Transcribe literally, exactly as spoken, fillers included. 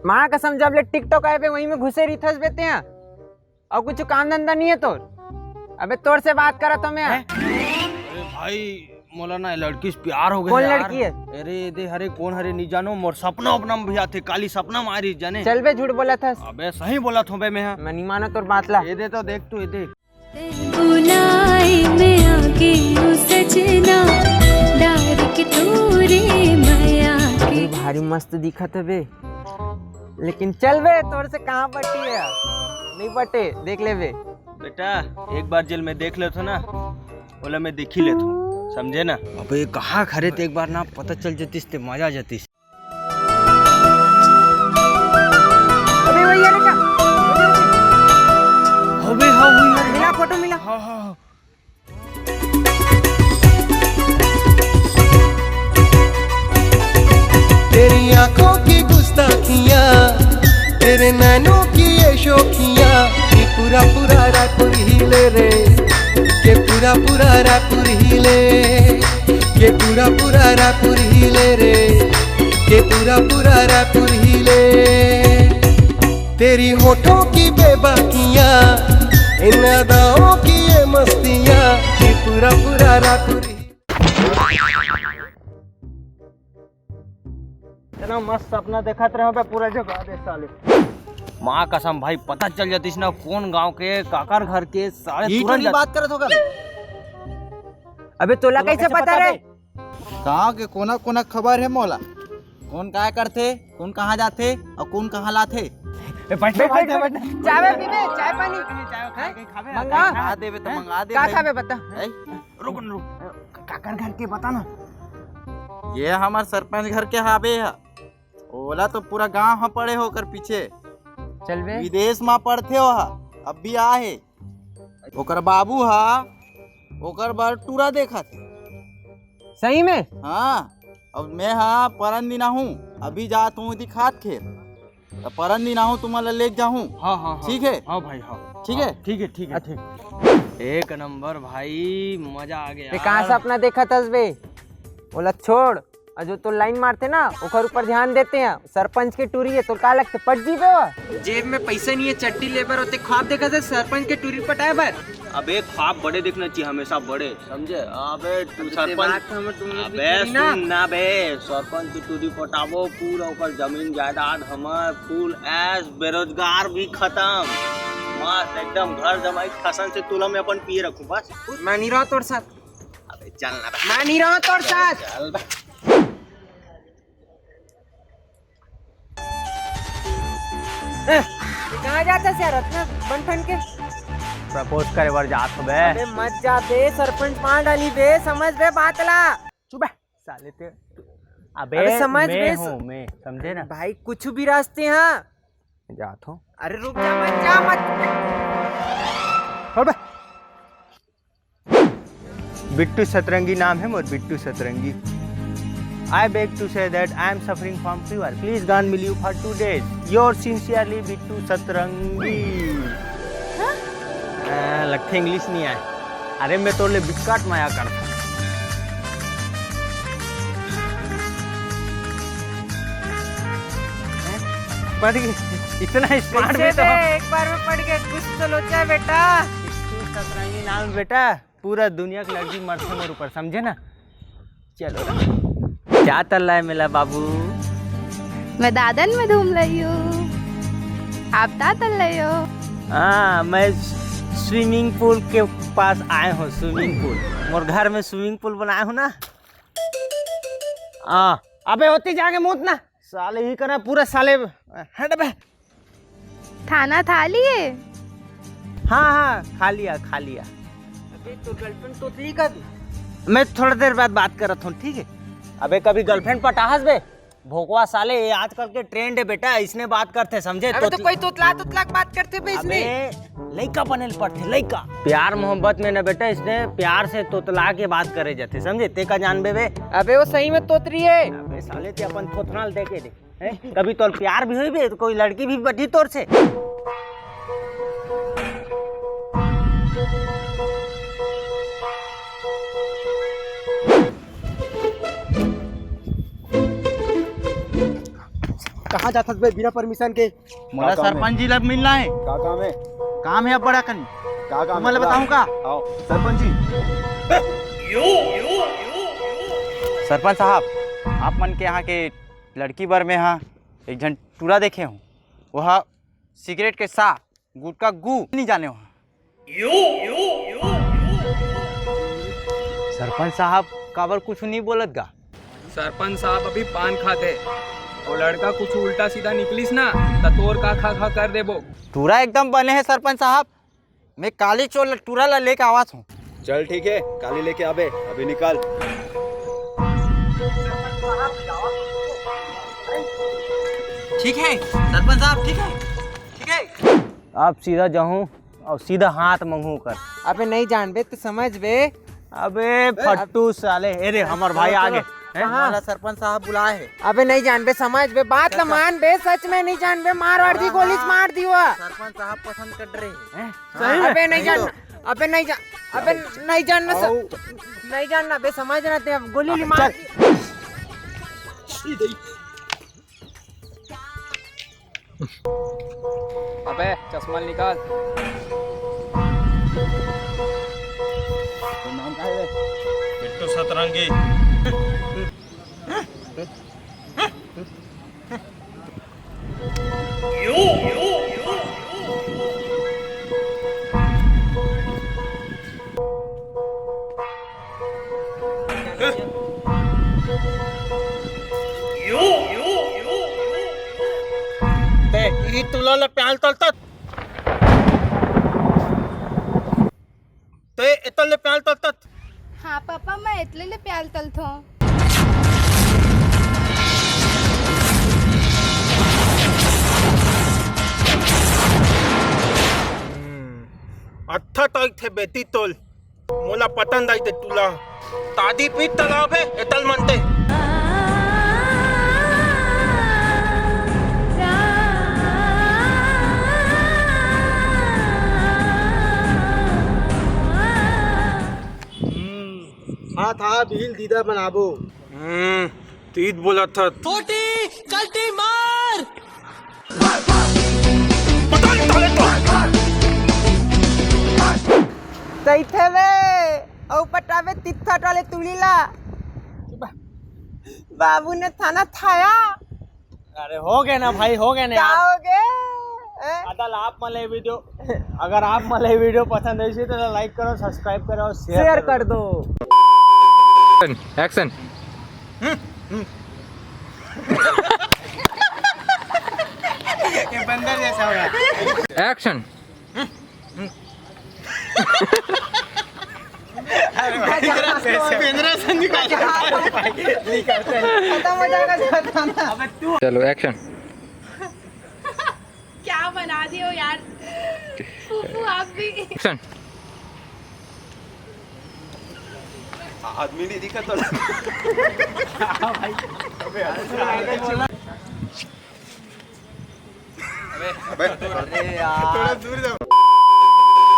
माँ कसम, जब ले TikTok आए बे, वहीं में घुसे रहिथस बे तें। अउ कुछ काम धंधा नहीं है तोर? अबे तोर से बात करत हों मैं। हैं? अरे भाई, मोला ना लड़की से प्यार हो गया कौन यार। लड़की है? अरे दे, हरे कौन हरे नहीं जानो, मोर सपना अपना में भी आथे, काली सपना में आ रही जाने। चल बे, झूठ बोलत हस। अबे सही बोलत हों बे मैं, हाँ। मैं नहीं मानो तोर बात ला। ये दे तो देख तू, ये दे। बुलाए मैं आ गई हूँ सजना, डार के तोरे मया के। अरे भारी मस्त दिखत हे बे, लेकिन चल बे, तोर से कहाँ पटी है, नहीं पटे, देख ले बे। बेटा, एक बार जेल में देख लेथो ना, ओला मैं देखी लेथो, समझे ना? अबे कहाँ खरे ते, एक बार ना पता चल जतिस ते मजा आ जतिस। अबे वही है बेटा। अबे हाँ, वही है। मिला फोटो मिला। हाँ, हाँ, हाँ। तेरी आंखों की गुस्ताखियां, तेरे नैनों की ये शोखियां, कि पूरा पूरा रायपुर हिले रे, के पूरा पूरा रायपुर हिले, के पूरा पूरा रायपुर हिले रे, के पूरा पूरा रायपुर हिले। तेरी होठों की बेबाकियां, इन अदाओं की ये मस्तियां, कि पूरा पूरा रायपुर हिले। इतना मस्त सपना देखत रहे बे, पूरा जगा दे साले। माँ कसम भाई, पता चल जातिस ना कौन गांव के, काकर घर के, साले ये तुरंत चोरी जात- बात करत होगा बे? अबे तोला तोला कैसे कैसे पता पता रे? बे? गांव के कोना कोना खबर है मोला, कौन काय करथे, कौन कहाँ जाथे अउ कौन कहाँ लाथे। ए, बैठ, बैठ, बैठ, बैठ। चाय पीबे, चाय पानी? चाय खाए के खाबे? मंगा। मंगा देबे तो हैं? मंगा दे का भाई। खाबे बता? हैं? रुक न, रुक। काकर घर के बता ना। ये हमर सरपंच घर के हाबे ह। ओला तो पूरा गांव ह पड़े हो ओकर पीछे। चल बे। विदेश मा पढ़थे ओहा, अब भी आ हे। ओकर बाबू ह ओकर बर टूरा देखत हे। सही में? हाँ, अब मैं ह परन दिन आहूँ, अभी जात हूँ दिखात खेत। त परन दिन आहूँ, तुमन ला लेके जाहूँ। हाँ, हाँ, हाँ। ठीक है? हाँ भाई, हाँ। ठीक है? हाँ, ठीक है, ठीक है, अच्छा। ठीक। एक नंबर भाई, मजा आ गया ते यार। कहाँ सपना देखत हस बे? ओला छोड़, अउ जो तो लाइन मारथे ना, ओकर ऊपर ध्यान देते हैं। सरपंच के टूरी है, तो का लगथे, पट जीबे वो? जेब में पैसा नहीं है, चड्डी लेबर होते, ख्वाब देखत हस सरपंच के टूरी पटाए बर। अबे ख्वाब बड़े देखना चाहिए, हमेशा बड़े, समझे? अबे तू अबे ते सरपंच, बात हमर दोनों की अबे थोड़ी ना। सुन ना बे, सरपंच की टूरी पटाबो, पूरा ओकर जमीन जायदाद हमर, full ऐश, बेरोजगार भी खत्म, मस्त एकदम घर जमाई खसन से तुला में अपन पिए रखूं बस। मैं नहीं रहा तोर साथ। अबे चल ना बे। मैं नहीं रहा तोर साथ। चल बे। ए, कहाँ जात हस यार, अतना बन ठन के? Propose करे बर जात हों बे। अबे मत जा बे, सरपंच मार डाली बे, समझ बे बात ला। चुप बे, साले ते। अबे, अबे समझ मैं बे, हूँ, मैं, समझे ना? भाई, कुछ भी रास्ते हाँ। जात हों। अरे रुक जा, मत जा, मत। हट बे। बिट्टू सतरंगी नाम है मोर, बिट्टू सतरंगी। I beg to say that I am suffering from fever. Please grant me leave for two days. Yours sincerely, Bittu सतरंगी। हाँ? आ, लगथे English नहीं आए। अरे मैं तोर ले बिकट मया करथों। पड़ गए। इतना smart भी तो बे, एक बार में पड़ गए, कुछ तो लोचा बेटा। बिट्टू सतरंगी नाम बेटा। पूरा दुनिया के लड़की मरथे मोर ऊपर, समझे ना? चलो। का तल्ला है मेला बाबू? मैं दादन में धूम रही हूँ। आप का तल्ला हो? हाँ, मैं swimming pool के पास आए हूँ, swimming pool। मोर घर में swimming pool बनाए हूँ ना। हाँ, अबे होती जाके मूत ना। साले ही करा पूरा साले, हट बे। खाना खा लिए? हाँ, हाँ, खा लिया, खा लिया। अबे, तो girlfriend तोतली का तू? मैं थोड़ा देर बाद बात करत हूँ, ठीक है? अबे, कभी girlfriend पटाहस बे? भोकवा साले, ये आजकल के trend है बेटा, इसने बात करते, समझे? अबे, तो तोतला कोई तोतला, तोतला के बात करते बे इसने? अबे, लइका बने ल पड़थे, लइका। प्यार मोहब्बत में ना बेटा, इसने प्यार से तोतला के बात करे जाते, समझे? ते का जानबे बे? अबे, वो सही में तोतरी है। अबे साले, ते अपन थोथना ल देखे दे। हैं? कभी तोर प्यार भी होई बे, तो कोई लड़की भी बटी तोर से। कहाँ जाथस बे बिना परमिशन के? मोला का काम हे? सरपंच जी ला मिलना हे। का काम हे? काम हे अब बड़ा कन। का काम हे? मैं बोला। बताऊं का? आओ। सरपंच जी। सरपंच साहब, आप मन के यहाँ के लड़की बर में हा एक झन टूरा देखे हूँ। वह सिगरेट के सा गुटका गू नहीं जाने वहाँ। सरपंच साहब काबर कुछ नहीं बोलत गा? सरपंच साहब अभी पान खाथे, वो लड़का कुछ उल्टा सीधा निकलिस ना, त तोर का खा खा कर देबो। टूरा एकदम बने हे सरपंच साहब, मैं काली चोर टूरा ला लेके आवत हूँ। चल ठीक हे, काली लेके आबे, अभी निकाल। ठीक हे सरपंच साहब, ठीक हे, ठीक हे। अब सीधा जाहूँ अउ सीधा हाथ मंगहूँ कर। अबे नहीं जानबे त समझबे। अबे फट्टू साले, ए रे हमर भाई आगे। हैं? हमारा सरपंच साहब बुलाए हे। अबे नहीं जानबे, समझबे, बात ला मानबे, सच में नहीं जानबे, मार वार दी, गोली से मार दी हुआ। सरपंच साहब पसंद कर रहे हैं। हैं? सही में? अबे नहीं जानना, अबे नहीं जान, अबे नहीं जानना सर, नहीं जानना बे, समझ ना ते, अब गोली ली मार। अबे चश्मा निकाल। तो नाम का है बे? बिट्टू सतरंगी। ते ई तुला ले प्याल तलता। ते एतल ले प्याल तलता। हाँ पापा, मैं एतले ले प्याल तलथों। हम्म, अच्छा तो एक थे बेटी तोल। मोला पतंद आई ते तुला। तादी पीत तालाब हे, एतल मनते। हम्म, हाथ हा बिहिल दीदा बनाबो। हम्म, तीत बोलत हत। छोटी गलती मार। पता नहीं साले तो। सही थे बे, अउ पटाबे तित्था टाले तुली ला। बाबू ने थाना थाया। अरे हो गए ना भाई, हो गए ना का यार। हो गए? हैं? अदल आप मला ये वीडियो, अगर आप मला ये वीडियो पसंद आई तो लाइक करो, सब्सक्राइब करो, शेयर शेयर करो। कर दो। एक्शन। ये बंदर जैसा हो गया। एक्शन। खत्म हो जाएगा, जाता ना। चलो एक्शन। क्या बना दिए हो यार फूफू आप भी। एक्शन। आदमी नहीं दिखा तो। अबे अरे यार। थोड़ा दूर जाओ।